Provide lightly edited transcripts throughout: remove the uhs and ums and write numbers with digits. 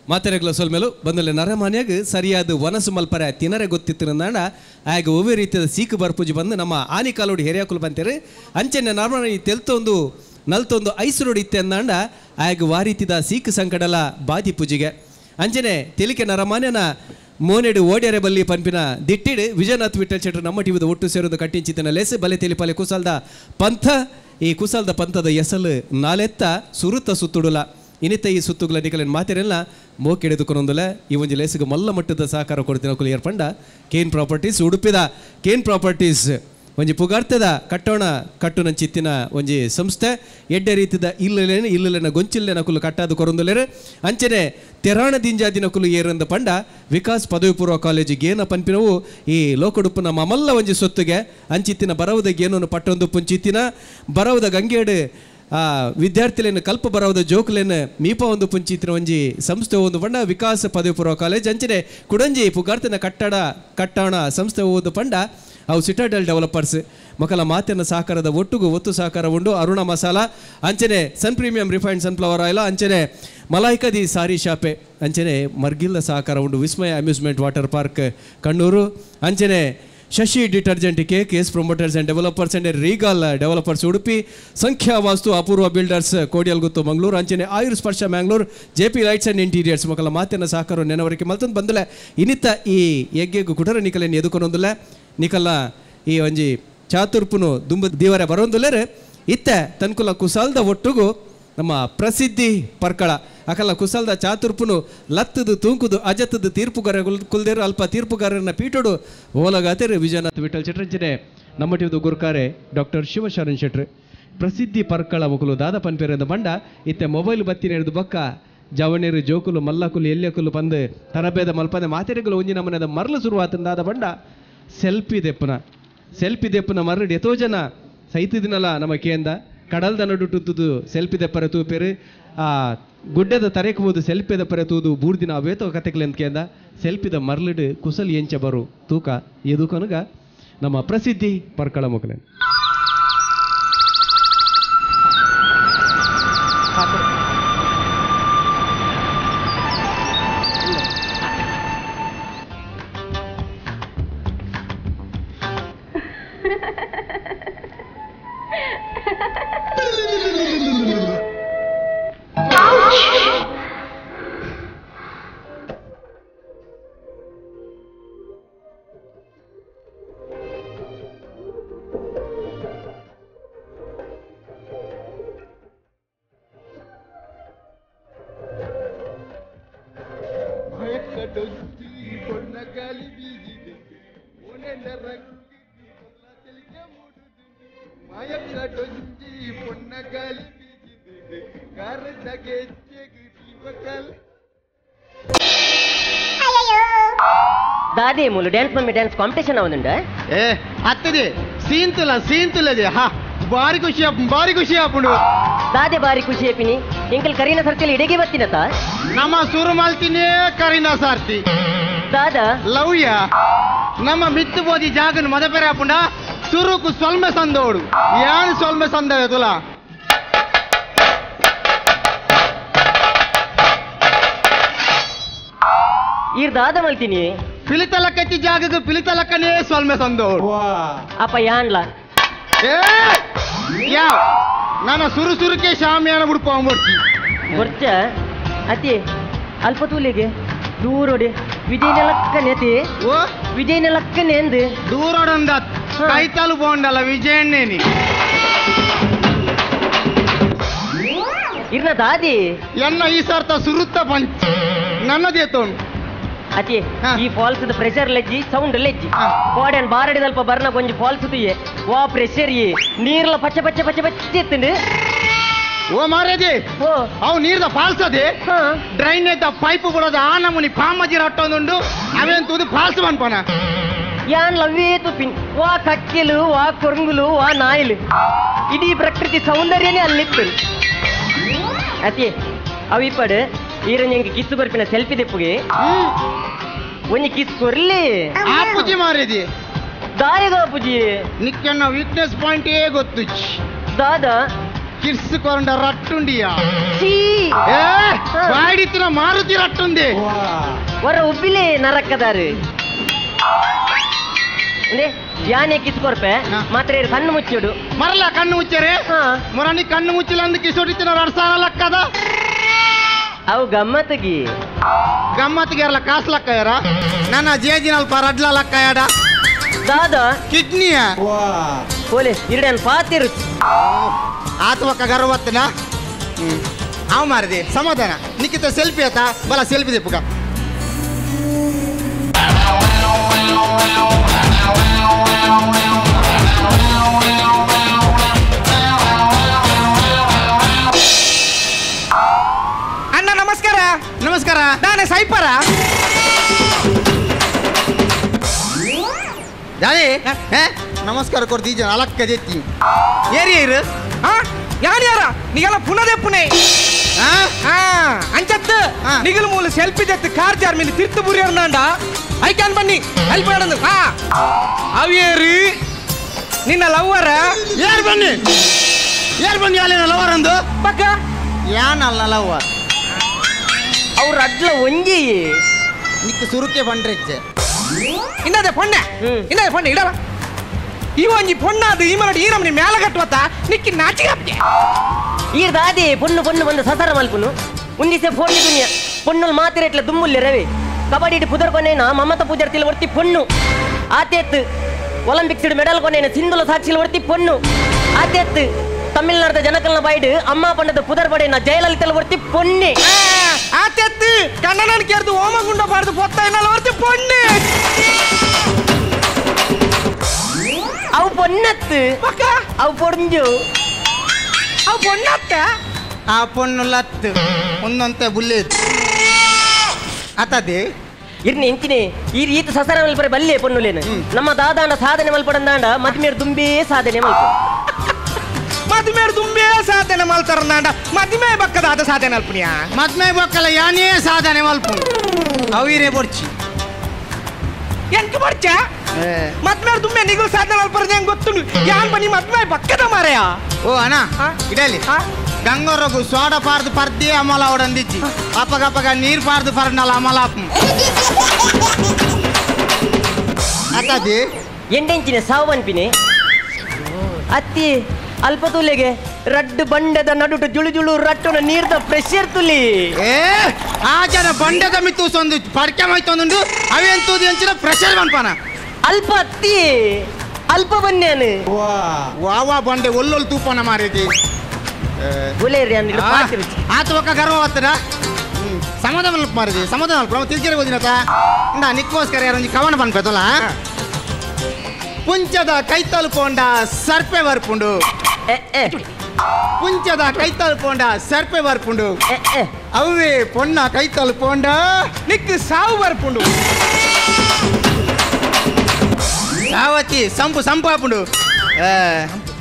ಮಾತೆರೆಗ್ಲ ಸೊಲ್ಮೇಲು ಬಂದಲೆ ನರಮಾನ್ಯಾಗ ಸರಿಯಾದ ವನಸು ಮಲ್ಪರೆ ತಿನರೆ ಗೊತ್ತಿತ್ತಿರಂದಾಂಡ ಆಗ ಒವ್ವೆ ರೀತಿಯ ಸೀಕು ಬರ್ಪೂಜಿ ಬಂದು ನಮ್ಮ ಆನಿ ಕಾಲೋಡಿ ಹೆರಿಯಾಕುಲು ಬಂತೇರು. ಅಂಚನೆ ನರಮಾನಿ ತೆಲ್ತೊಂದು ನಲ್ತೊಂದು ಐಸು ಇತ್ತೆ ಅಂದಾಂಡ ಆಗ ವಾರೀತಿದ ಸೀಕು ಸಂಕಡಲ ಬಾದಿ ಪೂಜಿಗೆ. ಅಂಚನೆ ತೆಲಿಕೆ ನರಮಾನ್ಯನ ಮೋನೆಡು ಓಡ್ಯರೆ ಬಲ್ಲಿ ಪನ್ಪಿನ ದಿಟ್ಟಿಡು ವಿಜಯನಾಥ್ ವಿಠಲ್ ಶೆಟ್ರು ನಮ್ಮ ಟಿವಿದ ಒಟ್ಟು ಸೇರೋದು ಕಟ್ಟಿಂಚಿತನ ಲೇಸ್ ಬಲೆ ತೆಲಿಪಾಲೆ ಕುಸಾಲ್ದ ಪಂಥ. ಈ ಕುಸಾಲ್ದ ಪಂಥದ ಎಸಲು ನಾಲೆತ್ತ ಸುರುತ ಸುತ್ತುಡುಲ ಇನ್ನಿತ ಈ ಸುತ್ತುಗಳ ನಿಕಲಿನ ಮಾತೆರೆಲ್ಲ ಮೋಕೆಡೆದುಕೊಂಡೊಂದುಲ ಈ ಒಂಜಿ ಲೇಸಿಗೆ ಮಲ್ಲ ಮಟ್ಟದ ಸಹಕಾರ ಕೊಡ್ತಿನ ಕುಲಿ ಏರ್ಪಂಡ ಕೇನ್ ಪ್ರಾಪರ್ಟೀಸ್ ಉಡುಪಿದ ಕೇನ್ ಪ್ರಾಪರ್ಟೀಸ್ ಒಂಜಿ ಪುಗಾರ್ತದ ಕಟ್ಟೋಣ ಕಟ್ಟುನಂಚಿತ್ತಿನ ಒಂಜಿ ಸಂಸ್ಥೆ ಎಡ್ಡೆ ರೀತಿದ ಇಲ್ಲಲೇನು ಇಲ್ಲಲೇನ ಗೊಂಚಿಲ್ಲೇನ ಕುಲು ಕಟ್ಟಾದು ಕೊರೊಂದುಲೇರು. ಅಂಚನೆ ತೆರಾಣ ದಿಂಜಾದಿನ ಕುಲು ಏರಂದ ಪಂಡ ವಿಕಾಸ್ ಪದವಿ ಪೂರ್ವ ಕಾಲೇಜು ಗೇನ ಪನ್ಪಿನವು ಈ ಲೋಕಡುಪ್ಪುನ ಮಮಲ್ಲ ಒಂಜಿ ಸೊತ್ತುಗೆ ಅಂಚಿತ್ತಿನ ಬರವುದ ಗೇನನ್ನು ಪಟ್ಟೊಂದು ಪುಂಚಿತ್ತಿನ ಬರವುದ ಗಂಗೇಡು ವಿದ್ಯಾರ್ಥಿಲೇನು ಕಲ್ಪ ಬರವುದ ಜೋಕುಲೇನು ಮೀಪ ಒಂದು ಪುಂಚಿತ್ತಿನ ಒಂಜಿ ಸಂಸ್ಥೆ ಒಂದು ಪಂಡ ವಿಕಾಸ್ ಪದವಿ ಪೂರ್ವ ಕಾಲೇಜ್. ಅಂಚನೆ ಕುಡಂಜಿ ಪುಗಾರ್ತಿನ ಕಟ್ಟಡ ಕಟ್ಟೋಣ ಸಂಸ್ಥೆ ಒಂದು ಪಂಡ ಅವು ಸಿಟಾಡೆಲ್ ಡೆವಲಪರ್ಸ್ ಮಕ್ಕಳ ಮಾತಿನ ಸಹಕಾರದ ಒಟ್ಟುಗು ಒತ್ತು ಸಹಕಾರ ಉಂಡು ಅರುಣ ಮಸಾಲ ಅಂಚನೆ Sun premium refined sunflower oil ಅಂಚನೆ ಮಲಾಯ್ಕದಿ the ಸಾರಿ ಶಾಪೆ ಅಂಚನೆ ಮರ್ಗಿಲ್ದ ಸಹಕಾರ ಉಂಡು Vismaya amusement water park Kannur ಅಂಚನೆ Shashi detergent cake S promoters and developers and Regal developers Udupi Sankhya Vastu Apoorva builders Kodialguttu Mangaluru ಅಂಚನೆ Ayur Sparsha Mangalore J P lights and interiors ಮಕ್ಕಳ ಮಾತಿನ ಸಹಕಾರ ನೆನವರಿಕೆ ಮಲ್ತಂದು ಬಂದಲೆ ಇನ್ನಿತ್ತ ಈ ಯಜ್ಞೆಗು ಕುಟರ ನಿಕಲೇನು ಎದುಕೊನೊಂದುಲ್ಲ ನಿಕಲ್ಲ ಈ ಒಂಜಿ ಚಾತುರ್ಪುನು ದುಂಬ ದೇವರ ಬರೋಂದುಲೇರು ಇತ್ತ ತನ್ಕುಲ ಕುಸಾಲ್ದ ಒಟ್ಟುಗು ನಮ್ಮ ಪ್ರಸಿದ್ಧಿ ಪರ್ಕಳ ಅಕಲ ಕುಸಲ್ದ ಚಾತುರ್ಪುನು ಲತ್ತದು ತೂಂಕುದು ಅಜತ್ತದು ತೀರ್ಪುಗಾರ ಕುಲ್ದೇರು ಅಲ್ಪ ತೀರ್ಪುಗಾರನ ಪೀಠೋಡು ಓಲಗಾತೇರು ವಿಜಯನಾಥ್ ವಿಠಲ್ ಶೆಟ್ರಂಚನೆ ನಮ್ಮ ಟಿವಿದು ಗುರುಕಾರೆ ಡಾಕ್ಟರ್ ಶಿವಶರಣ್ ಶೆಟ್ರು ಪ್ರಸಿದ್ಧಿ ಪರ್ಕಳ ಮುಕುಲು ದಾದ ಪನ್ಪೇರೆಂದು ಬಂಡ ಇತ್ತೆ ಮೊಬೈಲ್ ಬತ್ತಿನ ಹಿಡಿದು ಬೊಕ್ಕ ಜವಣೇರು ಜೋಕುಲು ಮಲ್ಲಕುಲು ಎಲ್ಯಕುಲು ಪಂದು ತರಬೇದ ಮಲ್ಪಂದೆ ಮಾತೆರೆಗಳು ಒಂಜಿ ನಮನದ ಮರಲು ಶುರುವಾತಂದಾದ ಬಂಡ ಸೆಲ್ಫಿ ದೆಪ್ಪನ ಸೆಲ್ಫಿ ದೆಪ್ಪನ ಮರಳು ಎತೋ ಜನ ಸೈತಿದಿನಲ್ಲ ನಮ್ಮ ಕೇಂದ ಕಡಲ್ದ ನಡುಟುತ್ತುದು ಸೆಲ್ಫಿ ದೆಪ್ಪರೆ ತೂಪೇರು ಆ ಗುಡ್ಡದ ತರೆಕ್ ಹೋದು ಸೆಲ್ಫಿ ದೆಪ್ಪರೆ ತೂದು ಬೂರ್ದಿನ ಅವೇತೋ ಕತೆಕ್ಲೆಂತ ಕೇಂದ ಸೆಲ್ಫಿದ ಮರಳಿಡು ಕುಸಲ್ ಎಂಚ ಬರು ತೂಕ ಎದುಕನುಗ ನಮ್ಮ ಪ್ರಸಿದ್ಧಿ ಪರ್ಕಳ ಮುಕಲೆ. ದಾದಿ ಮೂಲು ಡ್ಯಾನ್ಸ್ ಮಮ್ಮಿ ಡ್ಯಾನ್ಸ್ ಕಾಂಪಿಟೇಷನ್ ಅವನುಂಡ ಏ ಅತ್ತದೆ ಸೀಂತುಲ ಸೀಂತುಲದೆ ಹಾ ಬಾರಿ ಖುಷಿ ಬಾರಿ ಖುಷಿ ಆಪುಂಡು ದಾದೆ ಬಾರಿ ಖುಷಿ ಆಪಿನಿ ಎಂಕಲ್ ಕರೀನಾ ಸರ್ತಿಲಿ ಇಡೆಗೆ ಬತ್ತಿನತ ನಮ್ಮ ಸುರು ಮಲ್ತಿನೇ ಕರೀನಾ ಸಾರ್ತಿ ದಾದಾ ಲವ್ಯ ನಮ್ಮ ಮಿತ್ತು ಬೋದಿ ಜಾಗನ ಮದಪೆರೆ ಆಪುಂಡ ಸುರುಕು ಸೊಲ್ಮೆ ಸಂದೋಡು ಯಾನು ಸೊಲ್ಮೆ ಸಂದವೆ ತುಲಾ ಈರ್ ದಾದ ಮಲ್ತಿನಿ ಪಿಲಿತಲಕ್ಕತ್ತಿ ಜಾಗಕ್ಕೆ ಪಿಲಿತಲಕ್ಕನೇ ಸೊಲ್ಮೆ ಸಂದೋಡು ಅಪ್ಪ ಯಾನ್ಲ ಏ ಯಾ ನಾನು ಸುರು ಸುರುಕೆ ಶಾಮಿಯಾನ ಬಿಡ್ಪ ಬರ್ಚಿ ಬರ್ಚ ಅತಿ ಅಲ್ಪ ತೂಲಿಗೆ ದೂರೋಡಿ ವಿಜಯನ ಲಕ್ಕನೆ ಅತಿ ಓ ವಿಜಯನ ಲಕ್ಕನೆ ಎಂದು ದೂರೋಡಂದ ಕೈತಾಲು ಬೋಂಡಲ್ಲ ವಿಜಯಣ್ಣೇನಿ ಇರ್ನ ದಾದಿ ಎನ್ನ ಈ ಸರ್ತ ಸುರುತ್ತ ಪಂಚ್ ನನ್ನದೇ ತೋಣು ಅತಿ ಈ ಫಾಲ್ಸ್ ಪ್ರೆಷರ್ ಲೆಜ್ಜಿ ಸೌಂಡ್ ಲೆಜ್ಜಿ ಕೋಡೆನ್ ಬಾರಡಿದಲ್ಪ ಬರ್ನ ಕೊಂಚ ಫಾಲ್ಸ್ ತುಯ್ಯೆ ವಾ ಪ್ರೆಷರ್ ಈ ನೀರ್ಲ ಪಚ್ಚೆ ಪಚ್ಚೆ ಪಚ್ಚೆ ಪಚ್ಚೆ ಎತ್ತುಂಡು ಓ ಮಾರೇಜಿ ಓ ಅವು ನೀರ್ದ ಫಾಲ್ಸ್ ಅದೇ ಡ್ರೈನ್ ಪೈಪ್ ಬಿಡೋದು ಆ ನಮೂನಿ ಪಾಮಜಿ ರಟ್ಟೊಂದುಂಡು ಅವೇನ್ ತೂದು ಫಾಲ್ಸ್ ಪನ್ಪನ ಯಾನ್ ಲವ್ವೇ ತುಪಿನ್ ವಾ ಕಕ್ಕಿಲು ವಾ ಕೊರಂಗುಲು ವಾ ನಾಯಿಲು ಇಡೀ ಪ್ರಕೃತಿ ಸೌಂದರ್ಯನೇ ಅಲ್ಲಿತ್ತು ಅತಿ ಅವಿಪಡು ಈರಂಜಂಗೆ ಕಿಸ್ ಕೊರ್ಪಿನ ಸೆಲ್ಫಿ ದೆಪ್ಪುಗೆ ಒಂಜಿ ಕಿಸ್ ಕೊರ್ಲಿ ಆಪುಜಿ ಮಾರಿದಿ ದಾಯಗ ಆಪುಜಿ ನಿಕ್ಕನ್ನ ವೀಕ್ನೆಸ್ ಪಾಯಿಂಟ್ ಏ ಗೊತ್ತು ದಾದಾ ಕಿಸ್ ಕೊರಂಡ ರಟ್ಟುಂಡಿಯಾ ಏ ಬಾಡಿತಿನ ಮಾರುತಿ ರಟ್ಟುಂದಿ ವರ ಉಬ್ಬಿಲೆ ನರಕ್ಕದಾರು ಯಾನೆ ಕಿಸ್ ಕೊರ್ಪೆ ಮಾತ್ರ ಕಣ್ಣು ಮುಚ್ಚಿಡು ಮರಲ ಕಣ್ಣು ಮುಚ್ಚರೆ ಮೊರನಿ ಕಣ್ಣು ಮುಚ್ಚಿಲ್ಲ ಅಂದ್ ಕಿಸೋಡಿತಿನ ರಡ್ಸಾನ ಲಕ್ಕದ ಅವು ಗಮ್ಮತ್ತಿಗೆ ಗಮ್ಮತ್ತಿಗೆ ಅಲ್ಲ ಕಾಸು ಲಕ್ಕ ಯಾರ ನನ್ನ ಜೇಜಿನಲ್ಪ ರಡ್ಲ ಲಕ್ಕ ಯಾಡ ದಾದಾ ಕಿಡ್ನಿಯ ಪೋಲೆ ಇರಡನ್ ಪಾತಿರು ಆತವಕ್ಕ ಗರ್ವತ್ತನ ಅವ ಮಾರಿದೆ ಸಮಾಧಾನ ನಿಕ್ಕಿತ ಸೆಲ್ಫಿ ಆತ ಬಲ ಸೆಲ್ಫಿ ದೆಪ್ಪುಗ ಅಣ್ಣ ನಮಸ್ಕಾರ ನಮಸ್ಕಾರ ನಾನೇ ಸೈಪರ ದಾದಿ ನಮಸ್ಕಾರ ಕೊಡ್ತೀಜ ಅಲಕ್ಕ ಜೆತ್ತಿ ಏರಿ ಇರು ಯಾರು ಯಾರ ನೀಗೆಲ್ಲ ಪುನದೇ ಪುಣೆ ಅಂಚತ್ತು ನಿಗಲ್ ಮೂಲ ಸೆಲ್ಫಿ ಜೆತ್ತು ಕಾರ್ ಜಾರ್ ಮೇಲೆ ತಿರ್ತು ಬುರಿಯರ್ನಾಂಡ I can ಬನ್ನಿ ಹೆಲ್ಪ್ ಮಾಡಂದು ಅವೇರಿ ನಿನ್ನ ಲವ್ವರ ಯಾರು ಬನ್ನಿ ಯಾರು ಬನ್ನಿ ಅಲ್ಲಿನ ಲವರ್ ಅಂದು ಪಕ್ಕ ಯಾನಲ್ಲ ಲವ್ವರ್ ಅವ್ರ ಅಡ್ಲ ಒಂಜಿ ನಿಕ್ಕ ಸುರುಕೆ ಬಂಡ್ರೆಚ್ಚೆ ಇನ್ನದೇ ಪೊಣ್ಣೆ ಇನ್ನದೇ ಪೊಣ್ಣೆ ಇಡಲ್ಲ ಈ ಒಂಜಿ ಪೊಣ್ಣಾದು ಈ ಮರಡಿ ಈ ನಮ್ಮನಿ ಮೇಲ ಕಟ್ಟುವತ್ತ ನಿಕ್ಕಿ ನಾಚಿಗೆ ಈ ದಾದಿ ಪೊಣ್ಣು ಪೊಣ್ಣು ಬಂದು ಸಸರ ಮಲ್ಪುನು ಉಂದಿಸೆ ಫೋನ್ ದುನಿಯ ಪೊಣ್ಣು ಮಾತಿರೆಟ್ಲ ದುಮ್ಮುಲ್ಲೆ ರವಿ ಕಬಡ್ಡಿ ಪುದರ್ ಕೊನೇನ ಮಮತ ಪೂಜಾರ್ತಿಲ್ ಒರ್ತಿ ಪೊಣ್ಣು ಆತೇತ್ ಒಲಿಂಪಿಕ್ಸ್ ಮೆಡಲ್ ಕೊನೇನ ಸಿಂಧುಲ ಸಾಕ್ಷಿಲ್ ಒರ್ತಿ ಪೊಣ್ಣು ಆತೇತ್ ತಮಿಳ್ನಾಡದ ಜನಕಲ್ನ ಬೈಡು ಅಮ್ಮ ಪಂಡದ ಪುದರ್ ಪಡೆಯನ ಜಯಲಲಿತಲ್ ಒರ್ತಿ ಪೊಣ್ಣೆ ಆತೇತ್ ಕನ್ನಡನ ಕೇರ್ದು ಓಮಗುಂಡ ಬಾರ್ದು ಪೊತ್ತ ಎನ್ನಲ್ ಒರ್ತಿ ಪೊಣ್ಣೆ ಅವು ಪೊನ್ನತ್ತು ಅವು ಪೊಂಜು ಅವು ಪೊನ್ನತ್ತ ಆ ಪೊಣ್ಣು ಲತ್ತು ಒಂದೊಂತೆ ಬುಲ್ಲೆ ಆತದೆ ಇರ್ನಿ ಎಂಚಿನಿ ಈ ರೀತಿ ಸಸರ ಮಲ್ಪರೆ ಬಲ್ಲೆ ಪೊನ್ನುಲೇನು ನಮ್ಮ ದಾದಾಂಡ ಸಾಧನೆ ಮಲ್ಪಡಂದಾಂಡ ಮದ್ಮೇರ್ ದುಂಬೇ ಸಾಧನೆ ಮಲ್ಪ ಮದ್ಮೇರ್ ದುಂಬೇ ಸಾಧನೆ ಮಲ್ತಾರಂದಾಂಡ ಮದ್ಮೆ ಬಕ್ಕದಾದ ಸಾಧನೆ ಅಲ್ಪನಿಯ ಮದ್ಮೆ ಬಕ್ಕಲ ಯಾನೇ ಸಾಧನೆ ಮಲ್ಪು ಅವಿರೇ ಬೊರ್ಚಿ ಎಂಕ ಬೊರ್ಚ ಮದ್ಮೇರ್ ದುಂಬೆ ನಿಗುಲ್ ಸಾಧನೆ ಮಲ್ಪರದ ಹೆಂಗ್ ಗೊತ್ತುಂಡು ಯಾನ್ ಬನ್ನಿ ಮದ್ಮೆ ಬಕ್ಕದ ಮಾರೆಯ ಓ ಅಣ್ಣ ಇಡಲಿ ಗಂಗೋರಗು ಸೋಡ ಪಾರ್ದು ಪರ್ದಿ ಅಮಲ ಅವಡಂದಿಚ್ಚಿ ಅಪ್ಪಗಪ್ಪಗ ನೀರು ಪಾರ್ದು ಪರ್ನಲ್ಲ ಅಮಲ ಅತ್ತದಿ ಎಂಟೆಂಚಿನ ಸಾವು ಅನ್ಪಿನಿ ಅತ್ತಿ ಅಲ್ಪ ತುಲೆಗೆ ರಡ್ಡು ಬಂಡೆದ ನಡುಟು ಜುಳು ಜುಳು ರಟ್ಟುನ ನೀರ್ದ ಪ್ರೆಷರ್ ತುಲಿ ಏ ಆ ಜನ ಬಂಡೆದ ಮಿತ್ತು ಸೊಂದು ಪಡ್ಕೆ ಮೈತೊಂದುಂಡು ಅವೇನ್ ತೂದಿ ಅಂಚಿನ ಪ್ರೆಷರ್ ಬನ್ಪಾನ ಅಲ್ಪ ಅತ್ತಿ ಅಲ್ಪ ಬನ್ಯಾನು ವಾ ವಾ ಬಂಡೆ ಒಲ್ಲೊಲ್ ತೂಪನ ಮಾರೇತಿ ಆತ ಒಕ್ಕ ಗರ್ವ ಬರ್ತದ ಸಮಾಧಾನ ಮಾರಿದಿ ಸಮಾಧಾನ ಅಲ್ಪ ತಿಳ್ಕಿರ ಹೋದಿನತ ಇಂದ ನಿಕ್ಕೋಸ್ಕರ ಯಾರೊಂಜಿ ಕವನ ಪನ್ಪೆತಲ್ಲ ಪುಂಚದ ಕೈತಲ್ ಪೋಂಡ ಸರ್ಪೆ ಬರ್ಪುಂಡು ಪುಂಚದ ಕೈತಲ್ ಪೋಂಡ ಸರ್ಪೆ ಬರ್ಪುಂಡು ಅವೇ ಪೊಣ್ಣ ಕೈತಲ್ ಪೋಂಡ ನಿಕ್ ಸಾವು ಬರ್ಪುಂಡು ಸಾವತಿ ಸಂಪು ಸಂಪಾಪುಂಡು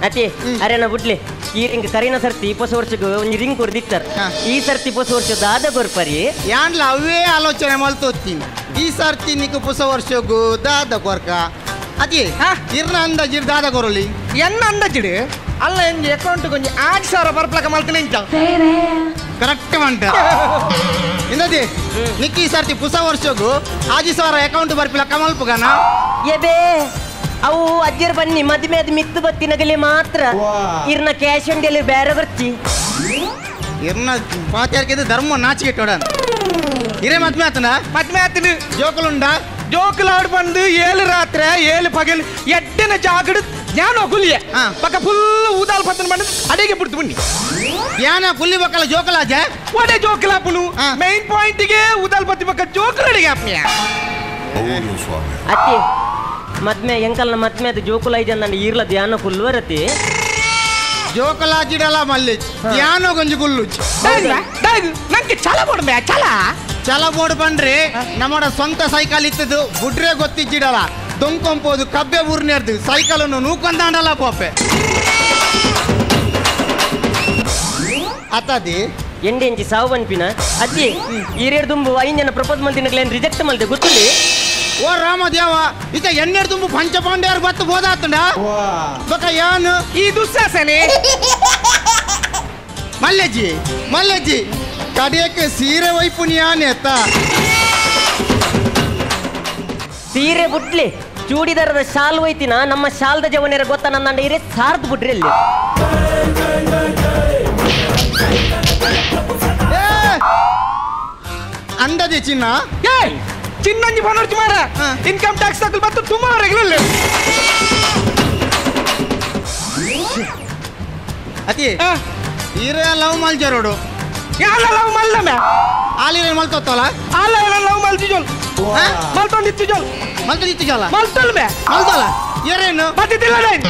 ಅತಿ ಅರೇನ ಬುಡ್ಲೆ ಈ ರಿಂಗ್ ಕರೀನ ಸರ್ತಿ ಪೊಸ ವರ್ಷಕ್ಕೆ ಒಂಜಿ ರಿಂಗ್ ಕೊರ್ದಿತ್ತಾರೆ ಈ ಸರ್ತಿ ಪೊಸ ವರ್ಷ ದಾದ ಕೊರ್ಪರಿ ಯಾಂಡ್ಲ ಅವೇ ಆಲೋಚನೆ ಮಲ್ತೋತ್ತೀನಿ ಈ ಸರ್ತಿ ನಿಕ್ಕು ಪೊಸ ವರ್ಷಗು ದಾದ ಕೊರ್ಕ ಅತಿ ಇರ್ನ ಅಂದಾಜಿರ್ ದಾದ ಕೊರಲಿ ಎನ್ನ ಅಂದಾಜಿಡು ಅಲ್ಲ ಎಂಜಿ ಅಕೌಂಟ್ ಕೊಂಚ 5000 ಬರ್ಪ್ಲಕ ಮಲ್ತಿನ ಇಂಚ ಕರೆಕ್ಟ್ ಮಂಟ ಇಂದದಿ ನಿಕ್ಕಿ ಈ ಸರ್ತಿ ಪುಸ ವರ್ಷಗು 5000 ಅಕೌಂಟ್ ಬರ್ಪಿಲಕ ಮಲ್ಪುಗನ ಎಬೇ ಅವು ಅಜ್ಜರ್ ಬನ್ನಿ ಮದುವೆ ಅದು ಮಿತ್ತು ಬತ್ತಿನಗಲಿ ಮಾತ್ರ ಇರ್ನ ಕ್ಯಾಶ್ ಆನ್ ಡೆಲಿವರಿ ಬೇರೆ ಬರ್ತಿ ಇರ್ನ ಪಾತ್ಯಾರ್ಕಿದ್ದು ಧರ್ಮ ನಾಚಿಕೆ ಇಟ್ಟೋಡ ಇರೇ ಮದ್ವೆ ಆತನ ಮದ್ವೆ ಆತನು ಜೋಕುಲುಂಡ ಜೋಕುಲಾಡ್ ಬಂದು 7 ರಾತ್ರಿ 7 ಪಗಲ್ ಎಡ್ಡನ ಜಾಗಡು ಜ್ಞಾನ ಕುಲಿಯ ಪಕ್ಕ ಫುಲ್ ಊದಾಲ್ ಪತ್ತನ ಬಂದು ಅಡಿಗೆ ಬಿಡ್ತು ಬನ್ನಿ ಯಾನ ಕುಲ್ಲಿ ಬಕ್ಕಲ ಜೋಕಲಾಜ ಒಡೆ ಜೋಕಲಾಪುನು ಮೈನ್ ಪಾಯಿಂಟ್ಗೆ ಊದಾಲ್ ಪತ್ತಿ ಪಕ್ಕ ಜೋಕುಲ ಅಡಿಗೆ ಆಪ್ನಿಯ ಅತ್ತಿ ಮದ್ಮೆ ಎಂಕಲ್ನ ಮದ್ಮೆ ಅದು ಜೋಕುಲ ಐಜನ್ ನನ್ನ ಈರ್ಲ ಧ್ಯಾನ ಕುಲ್ವರತಿ ಜೋಕಲಾಜಿಡಲ ಮಲ್ಲಿ ಧ್ಯಾನ ಗೊಂಜಿ ಕುಲ್ಲು ನಂಗೆ ಚಲ ಬೋಡ್ ಚಲ ಚಲ ಬೋರ್ಡ್ ಬಂಡ್ರಿ ನಮ್ಮಡ ಸ್ವಂತ ಸೈಕಲ್ ಇತ್ತದು ಬುಡ್ರೆ ಗೊತ್ತಿಜ್ಜಿಡಲ ದೊಂಕೊಂಬೋದು ಕಬ್ಬೆ ಊರ್ನೇರ್ದು ಸೈಕಲ್ ನೂಕೊಂದಾಂಡಲ ಪೋಪೆ ಅತ್ತದಿ ಎಂಡೆ ಎಂಚಿ ಸಾವು ಅನ್ಪಿನ ಅಜ್ಜಿ ಈರೇಡು ದುಂಬು ಐನ್ ಜನ ಪ್ರಪೋಸ್ ಮಲ್ತಿನಗ್ಲೇನು ರಿಜೆಕ್ಟ್ ಮಲ್ತೆ ಗೊತ್ತುಂಡಿ ಓ ರಾಮದೇವ ಇತ ಎಣ್ಣೆಡ್ ದುಂಬು ಪಂಚಪಾಂಡ್ಯರು ಬತ್ತು ಬೋದಾತುಂಡ ಬೊಕ ಯಾನು ಈ ದುಸ್ಸಾಸನೆ ಮಲ್ಲೆಜ್ಜಿ ಮಲ್ಲೆಜ್ಜಿ ಕಡೆಯಕ್ಕೆ ಸೀರೆ ವೈಪು ಯಾನೆತ್ತ ಸೀರೆ ಬುಟ್ಲಿ ಚೂಡಿದಾರದ ಶಾಲ್ ಒಯ್ತಿನ ನಮ್ಮ ಶಾಲ್ದ ಜವನೇರ ಗೊತ್ತ ನನ್ನ ಇರೇ ಸಾರ್ದು ಬಿಡ್ರಿ ಅಲ್ಲಿ ಅಂದದೆ ಚಿನ್ನ ಚಿನ್ನಂಜಿ ಫೋನ್ ಮಾರ ಇನ್ಕಮ್ ಟ್ಯಾಕ್ಸ್ ತಗೊಳ್ ಬತ್ತು ತುಂಬಾ ರೆಗ್ಯುಲರ್ ಅತಿ ಈರೆ ಲವ್ ಮಲ್ ಜರೋಡು ಯಾಲ ಲವ್ ಮಲ್ಲಮೆ ಆಲಿರೆ ಮಲ್ತೊತ್ತಲ ಆಲ ಲವ್ ಮಲ್ತಿಜೋಲ್ ಮಲ್ತೊಂದಿತ್ತಿಜೋಲ್ ಮಲ್ತೊಂದಿತ್ತಿಜೋಲ ಮಲ್ತಲ್ಮೆ ಮಲ್ತಲ ಏರೇನು ಬತ್ತಿದಿಲ್ಲ ನೈನ್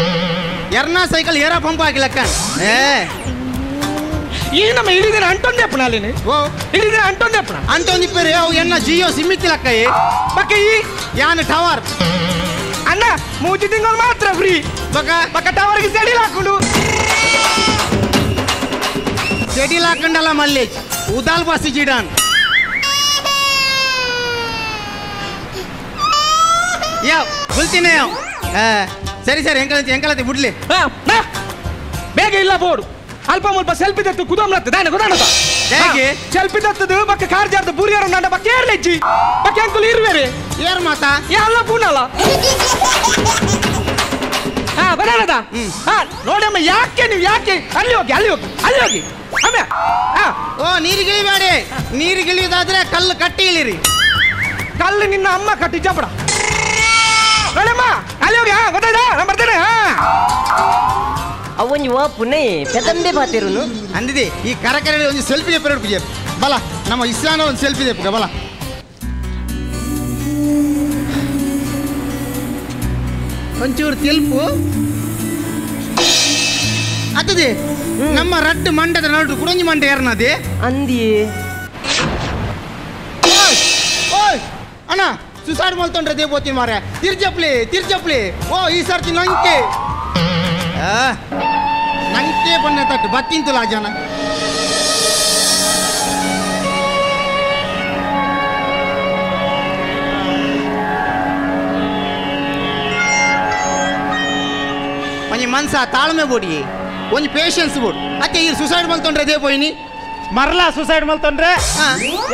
ಎರ್ನಾ ಸೈಕಲ್ ಏರ ಪಂಪ್ ಹಾಕಿಲಕ್ಕ ಏ ಈ ನಮ್ಮ ಇಡಿದಿನ ಅಂಟೊಂದೆ ಅಪ್ಪನ ಓ ಇಡಿದಿನ ಅಂಟೊಂದೆ ಅಪ್ಪನ ಅಂಟೊಂದಿಪ್ಪೇರೆ ಅವು ಎನ್ನ ಜಿಯೋ ಸಿಮ್ ಇತ್ತಿಲಕ್ಕ ಈ ಬಕ್ಕ ಈ ಯಾನ್ ಟವರ್ ಅಣ್ಣ ಮೂಜಿ ತಿಂಗಳು ಮಾತ್ರ ಫ್ರೀ ಬಕ್ಕ ಬಕ್ಕ ಟವರ್ಗೆ ಸೆಡಿಲ್ ಹಾಕೊಂಡು ಸೆಡಿಲ್ ಹಾಕೊಂಡಲ್ಲ ಮಲ್ಲೇಜ್ ಉದಾಲ್ ಬಸ್ ಜಿಡಾನ್ ಯಾವ ಬುಲ್ತಿನೇ ಯಾವ ಸರಿ ಸರಿ ಎಂಕಲತಿ ಎಂಕಲತಿ ಬಿಡ್ಲಿ ಬೇಗ ಇಲ್ಲ ಬೋರ್ಡು ಅಲ್ಪ ಮುಲ್ಪ ಸೆಲ್ಫಿ ದತ್ತು ಕುದಮ್ಲತ್ತ ದಾನ ಗುದಾನದ ಹೇಗೆ ಸೆಲ್ಫಿ ದತ್ತದು ಬಕ್ಕ ಕಾರ್ ಜಾರ್ದ ಬೂರಿಯರ ನಂಡ ಬಕ್ಕ ಏರ್ಲೆಜ್ಜಿ ಬಕ್ಕ ಅಂಕುಲ್ ಇರುವೆರೆ ಏರ್ ಮಾತಾ ಎಲ್ಲ ಪೂನಲ್ಲ ಹಾ ಬರೋಣದ ಹಾ ನೋಡಮ್ಮ ಯಾಕೆ ನೀವು ಯಾಕೆ ಅಲ್ಲಿ ಹೋಗಿ ಅಲ್ಲಿ ಹೋಗಿ ಅಲ್ಲಿ ಹೋಗಿ ಅಮ್ಮ ಹಾ ಓ ನೀರಿಗಿಳಿಬೇಡಿ ನೀರಿಗಿಳಿಯೋದಾದ್ರೆ ಕಲ್ಲು ಕಟ್ಟಿ ಇಳಿರಿ ಕಲ್ಲು ನಿನ್ನ ಅಮ್ಮ ಕಟ್ಟಿ ಜಪಡ ನೋಡಮ್ಮ ಅಲ್ಲಿ ಹೋಗಿ ಹಾ ಗೊತ್ತಾಯ್ತಾ ನಾನು ಬರ್ತೇನೆ ಹಾ ಅವೊಂಜಿ ವಾಪುನೆ ಪೆದಂಬೆ ಪಾತಿರುನು ಅಂದಿದೆ ಈ ಕರಕರೆ ಒಂದು ಸೆಲ್ಫಿ ದೆಪ್ಪರೆ ಪೂಜೆ ಬಲ ನಮ್ಮ ಇಸ್ಲಾನ ಒಂದು ಸೆಲ್ಫಿ ದೆಪ್ಪುಗ ಬಲ ಒಂಚೂರು ತೆಲ್ಪು ಅತ್ತದೆ ನಮ್ಮ ರಟ್ಟು ಮಂಡದ ನಡು ಕುಡೊಂಜಿ ಮಂಡ ಏರ್ನದೆ ಅಂದಿಯೇ ಓಯ್ ಅಣ್ಣ ಸುಸೈಡ್ ಮಲ್ತೊಂಡ್ರೆ ದೇಬೋತೀನಿ ಮಾರೆ ತಿರ್ಜಪ್ಲಿ ತಿರ್ಜಪ್ಲಿ ಓ ಈ ಸರ್ತಿ ನಂಕೆ ನಂಗೆ ಬಣ್ಣ ತಟ್ಟು ಬತ್ತಿಂತಲ್ಲ ಜನ ಒಂಜಿ ಮನ್ಸ ತಾಳ್ಮೆ ಬೋಡಿ ಒಂಜಿ ಪೇಷನ್ಸ್ ಬೋಡು ಅತ್ತೆ ಈ ಸುಸೈಡ್ ಮಲ್ತೊಂಡ್ರೆ ಅದೇ ಪೋಯಿನಿ ಮರಲ ಸುಸೈಡ್ ಮಲ್ತೊಂಡ್ರೆ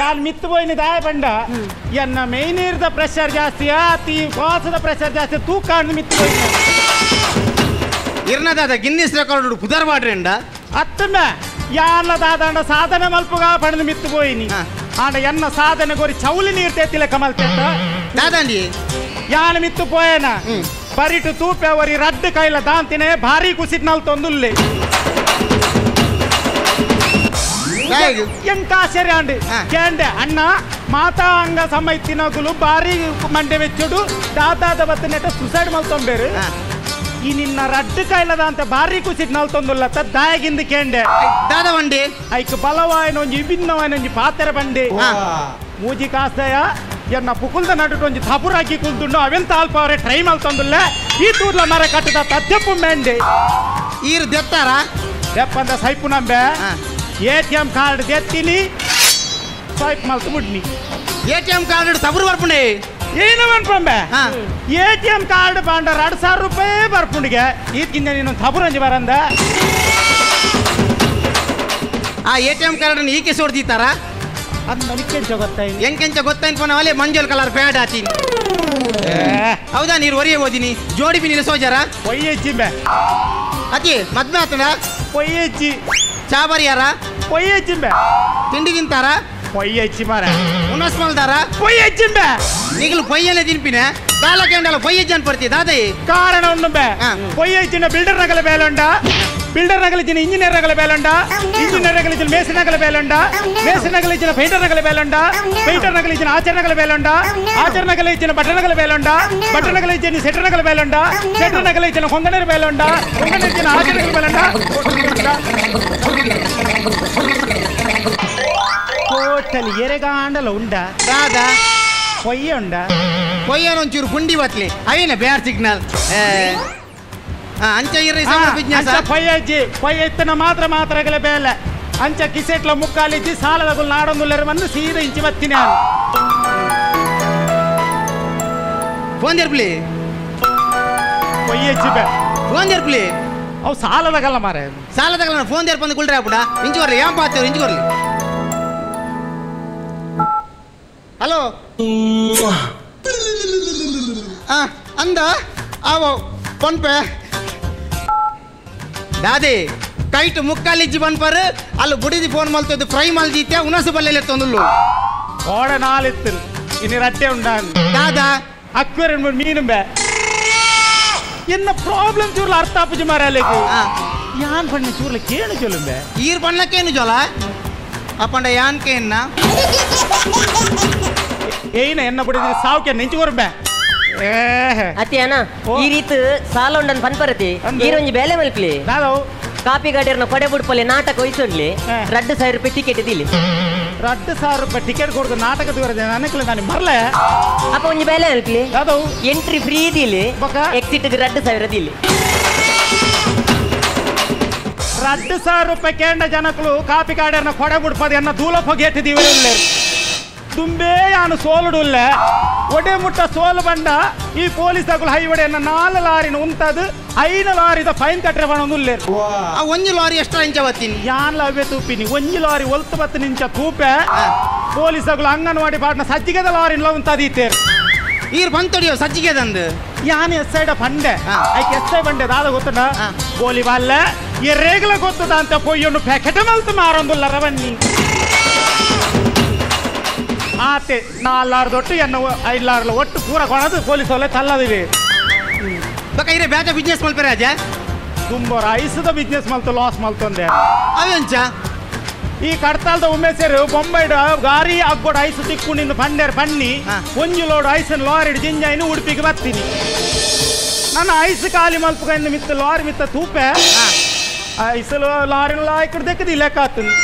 ಯಾನ್ ಮಿತ್ತು ಪೋಯಿನಿ ದಾಯ ಪಂಡ ಎನ್ನ ಮೇಯ್ನೀರ್ದ ಪ್ರೆಷರ್ ಜಾಸ್ತಿ ಆತಿ ವಾಸದ ಪ್ರೆಷರ್ ಜಾಸ್ತಿ ತೂಕ ಮಿತ್ತು ಪೋಯಿನಿ ಇರ್ನದಾದ ಗಿನ್ನಿಸ್ ರೆಕಾರ್ಡ್ ಪುದರ್ ಮಾಡ್ರೆಂಡ ಅತ್ತಮೆ ಯಾನ ದಾದಾಂಡ ಸಾಧನೆ ಮಲ್ಪುಗ ಪಣದು ಮಿತ್ತು ಪೋಯಿನಿ ಆಂಡ ಎನ್ನ ಸಾಧನೆ ಗೋರಿ ಚೌಲಿ ನೀರು ತೇತಿಲೆ ಕಮಲ್ತೆತ್ತ ದಾದಾಂಡಿ ಯಾನ ಮಿತ್ತು ಪೋಯನ ಬರಿಟು ತೂಪೆ ಅವರಿ ರಡ್ಡು ಕೈಲ ದಾಂತಿನೇ ಭಾರಿ ಕುಸಿಟ್ ನಲ್ತೊಂದುಲ್ಲೆ ಎಂತ ಆಶ್ಚರ್ಯ ಅಂಡಿ ಕೇಂಡೆ ಅಣ್ಣ ಮಾತಾ ಅಂಗ ಸಮೈತಿನಗುಲು ಭಾರಿ ಮಂಡೆ ವೆಚ್ಚುಡು ದಾದಾದ ಬತ್ತನೆಟ ಸುಸೈಡ್ ಮಲ್ತೊಂಬೇರು ಈ ನಿನ್ನ ರಡ್ಡು ಕೈಲದ ಅಂತ ಭಾರಿ ಕುಸಿಟ್ ನಲ್ತೊಂದುಲ್ಲತ್ತ ದಾಯಗಿಂದ ಕೇಂಡೆ ದಾದ ಬಂಡಿ ಐಕ್ ಬಲವಾಯನ ಒಂಜಿ ವಿಭಿನ್ನವಾಯನ ಒಂಜಿ ಪಾತೆರ ಬಂಡಿ ಮೂಜಿ ಕಾಸ್ದಯ ಎನ್ನ ಪುಕುಲ್ದ ನಡುಟು ಒಂಜಿ ಥಪುರಾಕಿ ಕುಲ್ದುಂಡು ಅವೆಂತ ಅಲ್ಪ ಅವರೇ ಟ್ರೈ ಮಲ್ತೊಂದುಲ್ಲ ಈ ತೂರ್ಲ ಮರ ಕಟ್ಟದ ತದ್ದೆಪ್ಪು ಮೆಂಡಿ ಈರು ದೆತ್ತಾರ ದೆಪ್ಪಂದ ಸೈಪು ನಂಬೆ ATM card ದೆತ್ತೀನಿ swipe ಮಲ್ತು ಮುಡ್ನಿ ATM card ತಬುರು ಬರ್ಪುಂಡೆ ಏನು ಅನ್ಪಂಬೆ ATM card ಬಾಂಡ 2000 ರೂಪಾಯಿ ಬರ್ಪುಂಡಿಗೆ ಈದ್ಕಿಂತ ನೀನು ತಬುರಂಜಿ ಬರಂದ ಆ ಎಟಿಎಂ ಕಾರ್ಡ್ ಈಕೆ ಸೋಡ್ದಿತ್ತಾರ ಅದು ನನಗೆಂಚ ಗೊತ್ತಾಯ್ತು ಎಂಕೆಂಚ ಗೊತ್ತಾಯ್ತು ಪೋನ ಅವಲೇ ಮಂಜೋಲ್ ಕಲರ್ ಪ್ಯಾಡ್ ಆತೀನಿ ಹೌದಾ ನೀರು ಒರಿಯೇ ಓದಿನಿ ಜೋಡಿ ಬಿ ನೀನು ಸೋಜಾರ ಪೊಯ್ಯಜ್ಜಿ ಬೆ ಅತಿ ಮದ್ವೆ ಆತಡ ಪೊಯ್ಯಜ್ಜಿ ಚಾ ಬರಿಯಾರ ಪೊಯ್ಯಜ್ಜಿ ಬೆ ತಿಂಡಿ ತಿಂತಾರ ಪೊಯ್ಯಜ್ಜಿ ಮಾರ ಉನಸ್ ಮಲ್ದಾರ ಪೊಯ್ಯಜ್ಜಿ ಬೆ ನೀಗಲು ಪೊಯ್ಯನೆ ತಿನ್ಪಿನ ದಾಲಕ್ಕೆ ಪೊಯ್ಯಜ್ಜಿ ಅನ್ ಪಡ್ತಿ ದಾದೈ ಕಾರಣ ಉಂಡು ಬೆ ಪೊಯ್ಯಜ್ಜಿನ ಬಿಲ್ಡರ್ ನಗಲ ಬೇಲೊಂಡ ಬಿಲ್ಡರ್ ನಗಲಿಜಿನ ಇಂಜಿನಿಯರ್ ನಗಲ ಬೇಲೊಂಡ ಇಂಜಿನಿಯರ್ ನಗಲಿಜಿನ ಮೇಸನ್ ನಗಲ ಬೇಲೊಂಡ ಮೇಸನ್ ನಗಲಿಜಿನ ಪೇಂಟರ್ ನಗಲ ಬೇಲೊಂಡ ಪೇಂಟರ್ ನಗಲಿಜಿನ ಆಚಾರ ನಗಲ ಬೇಲೊಂಡ ಆಚಾರ ನಗಲಿಜಿನ ಬಟರ್ ನಗಲ ಬೇಲೊಂಡ ಬಟರ್ ನಗಲಿಜಿನ ಸೆಟರ್ ನಗಲ ಬೇಲೊಂಡ ಸೆಟರ್ ನಗಲಿಜಿನ ಕೊಂಗಣರ ಬೇಲೊಂಡ ಕೊಂಗಣರಿಜಿನ ಆಚಾರ ನಗಲ ಬೇಲೊಂಡ ಟೋಟಲ್ ಎರೆಗಾಂಡಲ ಉಂಡ ದಾದಾ ಪೊಯ್ಯ ಉಂಡ ಪೊಯ್ಯನೊಂಚೂರು ಪುಂಡಿ ಬತ್ಲಿ ಅವೇನ ಬ್ಯಾಡ್ ಸಿಗ್ನಲ್ ಅಂಚ ಇರ್ರಿ ಬಿಸ್ನೆಸ್ ಪೊಯ್ಯಜ್ಜಿ ಪೊಯ್ಯ ಇತ್ತನ ಮಾತ್ರ ಮಾತ್ರ ಬೇಲೆ ಅಂಚ ಕಿಸೆಟ್ಲ ಮುಕ್ಕಾಲಿಜ್ಜಿ ಸಾಲದಗುಲ್ ನಾಡೊಂದುಲ್ಲೆರ್ ಬಂದು ಸೀದಾ ಇಂಚಿ ಬತ್ತಿನ ಫೋನ್ ಜರ್ಪ್ಲಿ ಪೊಯ್ಯಜ್ಜಿ ಬೇ ಫೋನ್ ಜರ್ಪ್ಲಿ ಅವು ಸಾಲದಗಲ್ಲ ಮಾರೆ ಸಾಲದಗಲ್ಲ ಫೋನ್ ಜರ್ಪಂದು ಕುಲ್ರೆ ಅಪ್ಪಡ ಇಂಚು ಬರ್ಲಿ ಏನ್ ಪಾತೇವ್ರು ಇಂಚು ಬರ್ಲಿ ಹಲೋ ಅಂದ ಆವೋ ಪನ್ಪೆ ದಾದಿ ಕೈಟ್ ಮುಕ್ಕಾಲಿಜ್ಜಿ ಪನ್ಪರು ಅಲ್ಲಿ ಬುಡಿದಿ ಫೋನ್ ಮಲ್ತದ್ದು ಫ್ರೈ ಮಲ್ದಿತ್ತೆ ಉನಸು ಬಲ್ಲೆಲ್ಲ ತೊಂದುಲ್ಲು ಓಡ ನಾಲಿತ್ತು ಇನ್ನು ರಟ್ಟೆ ಉಂಡಾನ್ ದಾದಾ ಅಕ್ವೇರಿಯಂ ಮೀನು ಬೇ என்ன ப்ராப்ளம் சூர்ல அர்த்தாப்புச்சு மாறாலேக்கு யான் பண்ண சூர்ல கேணு சொல்லுங்க ஈர் பண்ண கேணு சொல்ல அப்பண்ட யான் கேன்னா ಏನ ಎನ್ನ ಬಿಡಿದ್ರೆ ಸಾವ್ಕೆ ನೆಂಚು ಕೊರ್ಬೆ ಅತ್ಯಾನ ಈ ರೀತಿ ಸಾಲ ಉಂಡನ್ ಪನ್ಪರತಿ ಈರೊಂಜಿ ಬೇಲೆ ಮಲ್ಪ್ಲಿ ಕಾಪಿ ಗಾಡಿಯರ್ನ ಕೊಡೆ ಬುಡ್ಪಲ್ಲಿ ನಾಟಕ ಹೊಯ್ಸೊಡ್ಲಿ 2,000 ರೂಪಾಯಿ ಟಿಕೆಟ್ ಇದಿಲ್ಲಿ 2,000 ರೂಪಾಯಿ ಟಿಕೆಟ್ ಕೊಡ್ದು ನಾಟಕ ದೂರ ನನಕ್ಲೆ ನಾನು ಮರ್ಲೆ ಅಪ್ಪ ಒಂಜಿ ಬೇಲೆ ಮಲ್ಪ್ಲಿ ಎಂಟ್ರಿ ಫ್ರೀ ಇದಿಲ್ಲಿ ಎಕ್ಸಿಟ್ 2,000 ಇದಿಲ್ಲಿ 2,000 ರೂಪಾಯಿ ಕೇಂದ್ರ ಜನಕ್ಕಳು ಕಾಪಿ ಗಾಡಿಯರ್ನ ಕೊಡೆ ಬುಡ್ಪದ ಎನ್ನ ದೂಲಪ್ಪ ಗೇಟಿದೀವಿ ತುಂಬೇ ಯಾನು ಸೋಲುಡುಲ್ಲ ಒಡೆ ಮುಟ್ಟ ಸೋಲು ಬಂಡ ಈ ಪೊಲೀಸ್ ಅಗುಲು ಹೈವಡೆಯನ್ನ 4 ಲಾರಿನ ಉಂಟದು 5 ಲಾರಿದ ಫೈನ್ ಕಟ್ಟರೆ ಬಣ್ಣೊಂದುಲ್ಲೇರು ಆ ಒಂಜಿ ಲಾರಿ ಎಷ್ಟ ಇಂಚ ಬತ್ತೀನಿ ಯಾನ್ ಲವ್ವೆ ತೂಪಿನಿ ಒಂಜಿ ಲಾರಿ ಒಲ್ತು ಬತ್ತು ನಿಂಚ ತೂಪೆ ಪೊಲೀಸ್ ಅಗುಲು ಅಂಗನವಾಡಿ ಪಾಟ್ನ ಸಜ್ಜಿಗೆದ ಲಾರಿನ ಉಂತದೀತೇರು ಈರ್ ಬಂತೊಡಿಯೋ ಸಜ್ಜಿಗೆದಂದು ಯಾನ್ ಎಸ್ ಐಡ ಪಂಡೆ ಐಕ್ ಎಸ್ I ಬಂಡೆ ದಾದ ಗೊತ್ತುಂಡ ಗೋಲಿ ಬಾಲ್ಲೆ ಎರೇಗಲ ಗೊತ್ತದ ಅಂತ ಪೊಯ್ಯೊಂಡು ಪ್ಯಾಕೆಟ್ ಮಲ್ತು ಮಾರೊಂದುಲ್ಲ ರವನ್ನಿ ಆತೆ 4 ಲಾರಿ ದೊಟ್ಟು ಎನ್ನ 5 ಲಾರ್ಲ ಒಟ್ಟು ಪೂರ ಕೊಣದು ಪೊಲೀಸ್ ಒಳ್ಳೆ ತಲ್ಲದಿರಿ ಬಕ್ಕ ಇರೇ ಬ್ಯಾಟ ಬಿಸ್ನೆಸ್ ಮಲ್ಪೆ ರಾಜ ತುಂಬ ಐಸದ ಬಿಸ್ನೆಸ್ ಮಲ್ತು ಲಾಸ್ ಮಲ್ತೊಂದೆ ಅವೆಂಚ ಈ ಕಡ್ತಾಲ್ದ ಉಮೇಸರು ಬೊಂಬೈಡ್ ಗಾರಿ ಅಗ್ಗೋಡ ಐಸ್ ತಿಕ್ಕು ನಿಂದು ಪಂಡೇರ್ ಪನ್ನಿ ಒಂಜಿ ಲೋಡ್ ಐಸನ್ ಲಾರಿ ಜಿಂಜಾಯಿನ ಉಡುಪಿಗೆ ಬರ್ತೀನಿ ನನ್ನ ಐಸ್ ಖಾಲಿ ಮಲ್ಪುಗಂದು ಮಿತ್ತ ಲಾರಿ ಮಿತ್ತ ತೂಪೆ ಐಸ್ ಲಾರಿನ ಲಾಯ್ಕಡ್ ದೆಕ್ಕದಿ ಲೆಕ್ಕ ಆತನಿ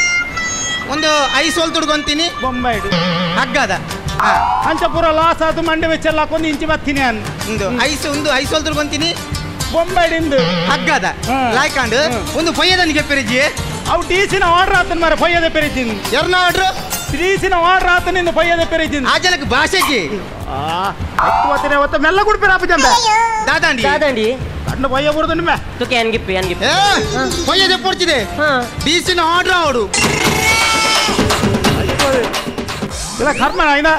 ಒಂದು ಐಸ್ ಹೋಲ್ ತುಡ್ಕೊಂತೀನಿ ಬೊಂಬೈಡ್ ಹಗ್ಗದ ಅಂಚ ಪೂರ ಲಾಸ್ ಅದು ಮಂಡೆ ವೆಚ್ಚಲ್ಲ ಹಾಕೊಂಡು ಇಂಚಿ ಬರ್ತೀನಿ ಒಂದು ಐಸ್ ಒಂದು ಐಸ್ ಹೋಲ್ ತುಡ್ಕೊಂತೀನಿ ಬೊಂಬೈಡಿಂದು ಹಗ್ಗದ ಲಾಯ್ಕಂಡು ಒಂದು ಪೊಯ್ಯದನಿಗೆ ಪೆರಿಜಿ ಅವು ಟೀಸಿನ ಆರ್ಡರ್ ಆತನ ಮಾರ ಪೊಯ್ಯದ ಪೆರಿಜಿನ್ ಎರ್ನ ಆರ್ಡರ್ ಟೀಸಿನ ಆರ್ಡರ್ ಆತನಿಂದ ಪೊಯ್ಯದ ಪೆರಿಜಿನ್ ಆ ಜನಕ್ಕೆ ಭಾಷೆಗೆ ಒತ್ತನೆ ಒತ್ತ ಮೆಲ್ಲ ಕುಡ್ಪಿರ ಅಪ್ಪ ಜಂಬೆ ದಾದಾಂಡಿ ದಾದಾಂಡಿ ಕಣ್ಣು ಪೊಯ್ಯ ಬುರುದು ನಿಮ್ಮೆ ತುಕೆ ಅನ್ಗಿಪ್ಪಿ ಅನ್ಗಿಪ್ಪಿ ಪೊಯ್ಯದ ಪೊಡ್ಚಿದೆ ಟೀಸಿನ ಆರ್ಡರ್ ಅವಡು ಇಲ್ಲ ಕರ್ಮ అయినా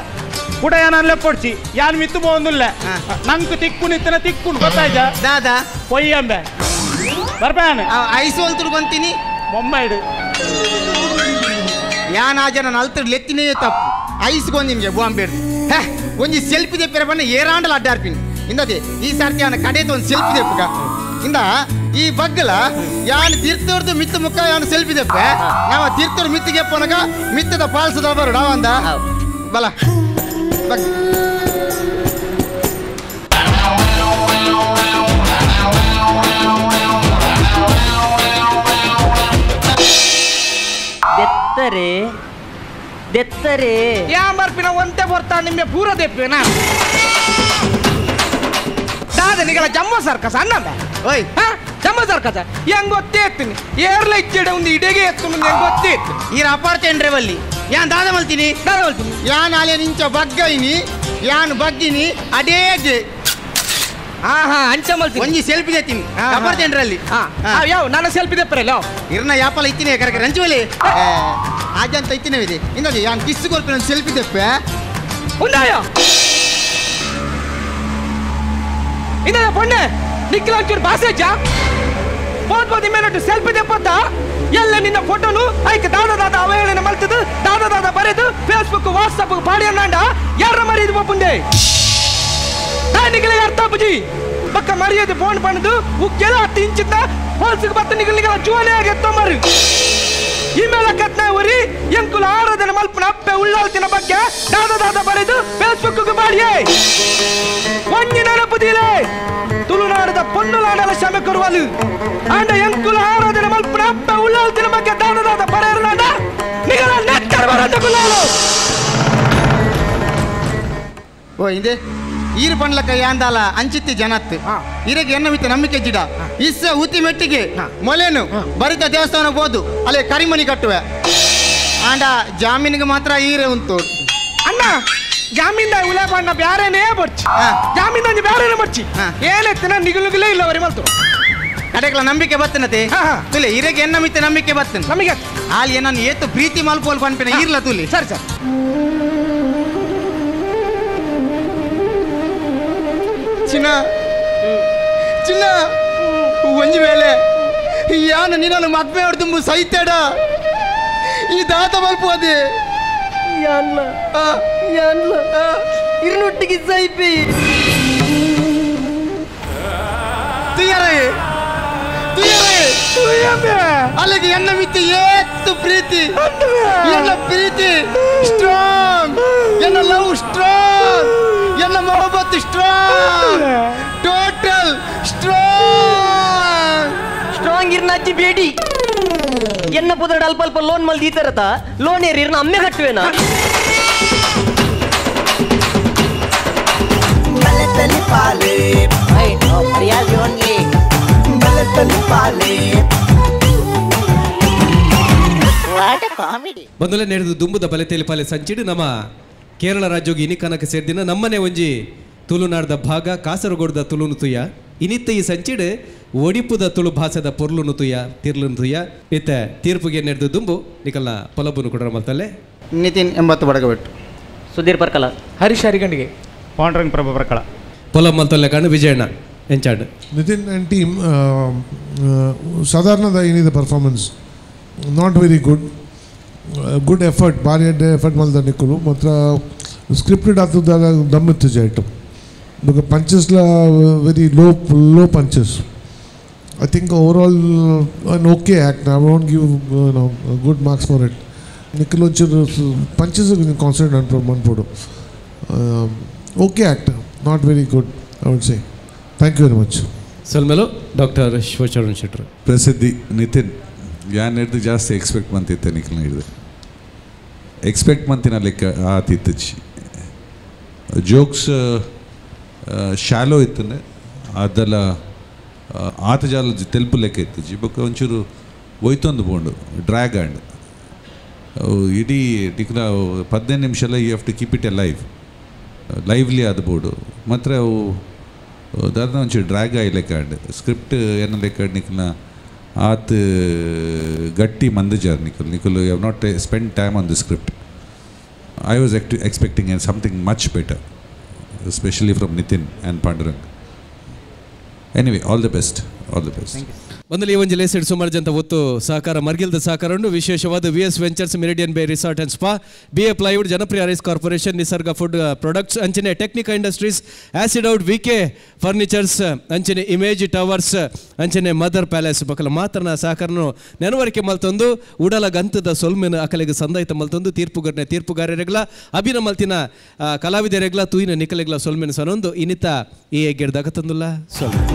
ಕೂಡ ಯಾನಲ್ಲೇ ಪೊಡ್ಚಿ ಯಾನ್ ಮಿತ್ತು ಪೋಂದುಲ್ಲ ನಂಗೆ ತಿಕ್ಕು ನಿತ್ತನ ತಿಕ್ಕು ಗೊತ್ತಾಯ್ತಾ ದಾದಾ ಪೊಯ್ಯಂಬೆ ಬರ್ಬಾನ ಐಸ್ ಹೋಲ್ ತುಡ್ಕೊಂತೀನಿ ಬೊಂಬೈಡು ಯಾನ್ ಆ ಜನ ನಲ್ತಡ್ ಲೆತ್ತಿನೇ ತಪ್ಪು ಐಸ್ಗೊಂದು ನಿಮಗೆ ಬಾಂಬೆಡ್ ಹೇ ಒಂಜಿ ಸೆಲ್ಫಿ ದೆಪ್ಪಿರ ಬಣ್ಣ ಏರಾಂಡಲ ಅಡ್ಡಾರ್ಪಿನಿ ಇಂದದೆ ಈ ಸರ್ತಿ ಯಾನ ಕಡೆತ ಒಂದು ಸೆಲ್ಫಿ ದೆಪ್ಪುಗ ಇಂದ ಈ ಬಗ್ಗಲ ಯಾನ್ ತೀರ್ಥವ್ರದ್ದು ಮಿತ್ತು ಮುಖ ಯಾನ್ ಸೆಲ್ಫಿ ದೆಪ್ಪೆ ನಾವ ತೀರ್ಥವ್ರ ಮಿತ್ತಿಗೆ ಪೊನಗ ಮಿತ್ತದ ಪಾಲ್ಸದ ಬರು ನಾವಂದ ಬಲ ಬಗ್ ದೆತ್ತರೆ ದೆತ್ತರೆ ಯಾ ಮರ್ಪಿನ ಒಂತೆ ಬರ್ತಾ ನಿಮ್ಮೆ ಪೂರ ದೆಪ್ಪೇನ ದಾದ ನಿಗಲ ಜಮ್ಮ ಸರ್ಕಸ ಅಣ್ಣಂಬೆ ಓಯ್ ಜಮ್ಮ ಸರ್ಕಸ ಹೆಂಗ್ ಗೊತ್ತೇ ಎತ್ತೀನಿ ಏರ್ಲ ಇಚ್ಚಿಡೆ ಒಂದು ಇಡೆಗೆ ಎತ್ತು ಮುಂದೆ ಹೆಂಗ್ ಗೊತ್ತೇ ಎತ್ತು ಈರ ಅಪಾರ್ಟೆಂಡ್ರೆ ಬಲ್ಲಿ ಯಾನ್ ದಾದ ಮಲ್ತೀನಿ ದಾದ ಮಲ್ತೀನಿ ಯಾನ್ ಆಲೆ ನಿಂಚ ಬಗ್ಗೈನಿ ಯಾನ್ ಬಗ್ಗಿನಿ ಅಡೇಗೆ ಆಹಾ ಅಂಚ ಮಲ್ತೀನಿ ಒಂಜಿ ಸೆಲ್ಫಿ ದೆತ್ತೀನಿ ಅಪಾರ್ಟೆಂಡ್ರಲ್ಲಿ ಯಾವ ನಾನು ಸೆಲ್ಫಿ ದೆಪ್ಪರಲ್ಲ ಇರ್ನ ಯಾಪಲ ಇತ್ತೀನಿ ಕರೆಕ ರಂಚುವಲಿ ಆಜಂತ ಇತ್ತಿನ ಇದೆ ಇಂದದೆ ಯಾನ್ ಕಿಸ್ ಕೊರ್ಪಿನ ಸೆಲ್ಫಿ ದೆಪ್ಪೆ ಉಂದಾಯ ಇಂದ ಪೊಣ್ಣೆ ನಿಕ್ಕಿಲ ಒಂಚೂರು ಬಾಸೇಜ ಬೋದ್ ಬೋದ್ ಇಮ್ಮೇನೊಟ್ಟು ಸೆಲ್ಫಿ ದೆಪ್ಪತ್ತ ಎಲ್ಲ ನಿನ್ನ ಫೋಟೋನು ಐಕ್ ದಾದ ದಾದ ಅವಹೇಳನ ಮಲ್ತದು ದಾದ ದಾದ ಬರೆದು ಫೇಸ್ಬುಕ್ ವಾಟ್ಸಪ್ ಪಾಡಿ ಅನ್ನಾಂಡ ಯಾರ ಮರಿದು ಪೊಪ್ಪುಂಡೆ ನಿಗಲ ಅರ್ಥ ಬುಜಿ ಬಕ್ಕ ಮರಿಯದು ಫೋನ್ ಪಣ್ಣದು ಉಕ್ಕೆಲ್ಲ 10 ಇಂಚಿತ್ತ ಹೋಲ್ಸಿಗೆ ಬತ್ತ ನಿಗಲ ನಿಗಲ ಜೋಲೆ ಆಗಿ ಮರು ಇಮೇಲ ಕತ್ನ ಉರಿ ಎಂಕುಲ ಆರಾಧನೆ ಮಲ್ಪನ ಅಪ್ಪೆ ಉಳ್ಳಾಲ್ತಿನ ಬಗ್ಗೆ ದಾದ ದಾದ ಬರೆದು ಫೇಸ್ಬುಕ್ ಬಾಡಿಯೇ ಒಂಜಿ ನೆನಪುದಿಲೆ ತುಳುನಾಡದ ಪೊನ್ನುಲಾಡಲ ಕ್ಷಮೆ ಕೊರುವಲು ಆಂಡ ಎಂಕುಲ ಆರಾಧನೆ ಮಲ್ಪನ ಅಪ್ಪೆ ಉಳ್ಳಾಲ್ತಿನ ಬಗ್ಗೆ ದಾದ ದಾದ ಬರೆಯರ್ನಾಡ ನಿಗಲ ನೆತ್ತರ ಬರಂದ ಕುಲಾಲು ಓ ಇಂದೆ ಈರು ಪಂಡ್ಲಕ್ಕ ಯಾಂದಾಲ ಅಂಚಿತ್ತಿ ಜನತ್ ಇರಗೆ ಎನ್ನ ಮಿತ್ತ ನಂಬಿಕೆ ಜಿಡ ಇಸ್ಸ ಉತಿ ಮೆಟ್ಟಿಗೆ ಮೊಲೆನು ಬರಿತ ದೇವಸ್ಥಾನ ಬೋದು ಅಲ್ಲೇ ಕರಿಮಣಿ ಕಟ್ಟುವೆ ಆಂಡ ಜಾಮೀನಿಗೆ ಮಾತ್ರ ಈರೆ ಉಂಟು ಅಣ್ಣ ಜಾಮೀನ್ದ ಉಲಾಬಣ್ಣ ಬ್ಯಾರೇನೇ ಬರ್ಚಿ ಜಾಮೀನ್ದ ಬ್ಯಾರೇನೆ ಬರ್ಚಿ ಏನೆತ್ತಿನ ನಿಗುಲುಗುಲೇ ಇಲ್ಲ ಅವರಿ ಮಲ್ತು ಕಡೆಗಳ ನಂಬಿಕೆ ಬತ್ತನತೆ ತುಲೆ ಇರಗೆ ಎನ್ನ ಮಿತ್ತ ನಂಬಿಕೆ ಬತ್ತನ ನಮಗೆ ಆಲಿ ಏನನ್ನು ಏತು ಪ್ರೀತಿ ಮಲ್ಪೋಲ್ ಪನ್ಪಿನ ಈರ್ಲ ತುಲಿ ಸರಿ ಸರ್ ಚಿನ್ನ ಚಿನ್ನ ಒಂಜಿ ವೇಳೆ ಯಾನು ನಿನ್ನನ್ನು ಮದ್ವೆ ಹೊಡೆದು ಸೈತೇಡ ಈ ದಾತ ಮಲ್ಪೋದೆ ಯಾನ್ಲ ಯಾನ್ಲ ಇರ್ನೊಟ್ಟಿಗೆ ಸೈಪಿ ತುಯರೇ ತುಯರೇ ಅಲ್ಲಿಗೆ ಎನ್ನ ಮಿತಿ ಏತ್ತು ಪ್ರೀತಿ ಎನ್ನ ಪ್ರೀತಿ ಸ್ಟ್ರಾಂಗ್ ಎನ್ನ ಲವ್ ಸ್ಟ್ರಾಂಗ್ ಎನ್ನ Mohabbat strong total strong strong ಇರ್ನ ಅಜ್ಜಿ ಬೇಡಿ ಎನ್ನ ಪುದರಡ ಅಲ್ಪ ಅಲ್ಪ ಲೋನ್ ಮಲ್ದಿ ಈ ತರತ ಲೋನ್ ಏರಿ ಇರ್ನ ಅಮ್ಮೆ ಕಟ್ಟುವೇನಾ ಬಂದಲೆ ನಡೆದು ದುಂಬುದ ಬಲೆತೇಲಿ ಪಾಲೆ ಸಂಚಿಡು ನಮ್ಮ ಕೇರಳ ರಾಜ್ಯೋಗಿ ಇನಿಕನಕ ಸೇರ್ದಿನ ನಮ್ಮನೆ ಒಂಜಿ ತುಳುನಾಡ್ದ ಭಾಗ ಕಾಸರಗೋಡ್ದ ತುಳುನು ತುಯ್ಯ ಇನಿತ್ತ ಈ ಸಂಚಿಡು ಒಡಿಪುದ ತುಳು ಭಾಷೆದ ಪೊರ್ಲುನು ತುಯ್ಯ ತಿರ್ಲುನು ತುಯ್ಯ ಇತ್ತ ತೀರ್ಪುಗೆ ನಡೆದು ದುಂಬು ನಿಕಲ್ನ ಪೊಲಬುನು ಕೊಡರ ಮಲ್ತಲ್ಲೇ ನಿತಿನ್ 80 ಬಡಗಬೆಟ್ಟು ಸುಧೀರ್ ಪರ್ಕಲ ಹರೀಶ್ ಹರಿಗಂಡಿಗೆ ಪಾಂಡುರಂಗ್ ಪ್ರಭು ಪರ್ಕಳ ಪೊಲ ಮಲ್ತಲ್ಲೇ ಕಾಣು ವಿಜಯಣ್ಣ ಎಂಚಾಡು ನಿತಿನ್ ಆ್ಯಂಡ್ ಟೀಮ್ ಸಾಧಾರಣದ ಏನಿದೆ performance not very good good effort ಭಾರಿ ಎಫರ್ಟ್ ಮಲ್ದ ನಿಕ್ಕುಲು ಮಾತ್ರ ಸ್ಕ್ರಿಪ್ಟೆಡ್ ಆತದಾಗ ದಮ್ಮಿತ್ತು ಜೈಟು ಬೊಕ ಪಂಚಸ್ಲ very low low punches I think overall an okay act I won't give no good marks for it ನಿಕ್ಕಲು ಒಂಚೂರು ಪಂಚಸ್ ಕಾನ್ಸಂಟ್ರೇಟ್ ಅನ್ಪೋ ಮನ್ಪೋಡು okay act not very good I would say thank you very much ಸೊಲ್ಮೇಲು doctor Shivacharan ಶೆಟ್ಟರು ಪ್ರಸಿದ್ಧಿ ನಿತಿನ್ ಯಾನ್ ಹಿಡ್ದು ಜಾಸ್ತಿ expect ಮಂತಿತ್ತೆ ನಿಖಲ್ನ ಹಿಡ್ದು expect ಮಂತಿನ ಲೆಕ್ಕ ಆತಿತ್ತಚ್ಚಿ ಜೋಕ್ಸ್ ಶಾಲೋ ಇತ್ತಂದ್ರೆ ಅದೆಲ್ಲ ಆತ ಜಾಲ ತೆಲುಪು ಲೆಕ್ಕ ಇತ್ತಜ್ಜಿ ಬೊಕ್ಕ ಒಂಚೂರು ಒಯ್ತೊಂದು ಬೋಂಡು ಡ್ರ್ಯಾಗ್ ಆ್ಯಂಡ್ ಇಡೀ ನಿಖಲ 15 ನಿಮಿಷ you have to keep it a live lively ಆದ ಬೋರ್ಡು ಮಾತ್ರ ಅವು ದಾದ ಒಂಚೂರು ಡ್ರ್ಯಾಗ್ ಆಯಿ ಲೆಕ್ಕ ಆಂಡ್ ಸ್ಕ್ರಿಪ್ಟ್ ಏನ ಲೆಕ್ಕ ನಿಖಲ್ನ ಆತ್ ಗಟ್ಟಿ ಮಂದಜಾರ್ Nikhil Nikhil you have not spend time on the script I was expecting something much better especially from Nitin and Pandurang. Anyway, all the best, all the best. ಒಂದಲ್ಲಿ ಈ ಒಂದು ಲೇಸೆಡ್ ಸುಮಾರು ಜನ ಒತ್ತು ಸಹಕಾರ ಮರ್ಗಿಲ್ದ ಸಹಕಾರ ಉಂಟು. ವಿಶೇಷವಾದ V S ventures, Meridian Bay resort and spa, B A plywood, Janapriya rice corporation, Nisarga food products, ಅಂಚನೆ Technica industries, acid out, V K furnitures, ಅಂಚನೆ ಇಮೇಜ್ ಟವರ್ಸ್, ಅಂಚನೆ ಮದರ್ ಪ್ಯಾಲೇಸ್ ಬಕಲ ಮಾತ್ರನ ಸಹಕಾರನು ನೆನವರಿಕೆ ಮಲ್ತೊಂದು ಉಡಲ ಗಂತದ ಸೊಲ್ಮೆನ ಅಕಲೆಗೆ ಸಂದಾಯಿತ ಮಲ್ತೊಂದು ತೀರ್ಪುಗರ್ನೆ ತೀರ್ಪುಗಾರರೆಗ್ಲ ಅಭಿನ ಮಲ್ತಿನ ಕಲಾವಿದರೆಗ್ಲ ತೂಯಿನ ನಿಕಲೆಗ್ಲ ಸೊಲ್ಮೆನ ಸನೊಂದು ಇನ್ನಿತ ಈ ಎಗ್ಗೆಡ್ದಾಗ ತಂದುಲ್ಲ ಸೊಲ್ಮೆ.